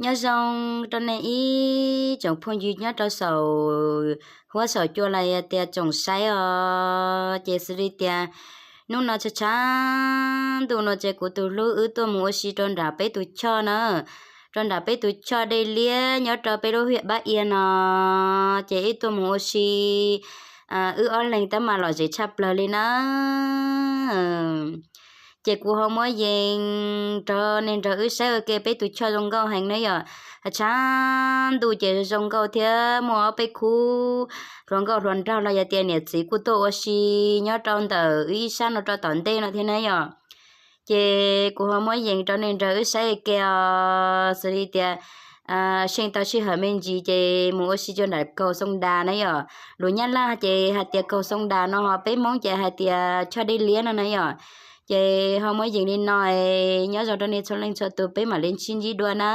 Nyob zoo rau nej ib tsoom phooj ywg nyob rau saum huab saum cua los yog tias tsoom saib os. Ces xws li tias hnub no tshav tshav ntuj no ces kuv tus hlub wb tuaj mus ua si rau nram peb tus choj na, rau nram peb tus choj dej liab nyob rau peb lub hiam Pab Ia no. Ces wb tuaj mus ua si, wb ob leeg tab mas lom zem tshaj plaws li na. Ces kuv ho muab yees rau nej nrog wb saib ua ke peb tus choj zoo nkauj heev na yom. Tshav ntuj ces zoo nkauj thiab muaj ob peb khub hluas nkauj hluas nraug los yog tias niam txiv kuj tuaj ua si nyob rau ntawm wb ib sab no rau tom ntej no thiab na yom. Ces kuv ho muab yees rau nej nrog wb saib ua ke os. Xws li tias Xyoo tau sij hawm me ntsis ces mus ua si rau nram Kaus Xoo Das na yom. Lus Nyab Laj ces hais tias Kaus Xoo Das no, ho peb Hmoob ces hais tias choj dej liab no na yom. Ces ho muab yees li no, nyob zoo rau nej txhua leej txhua tus, peb mam li sib ntsib dua na.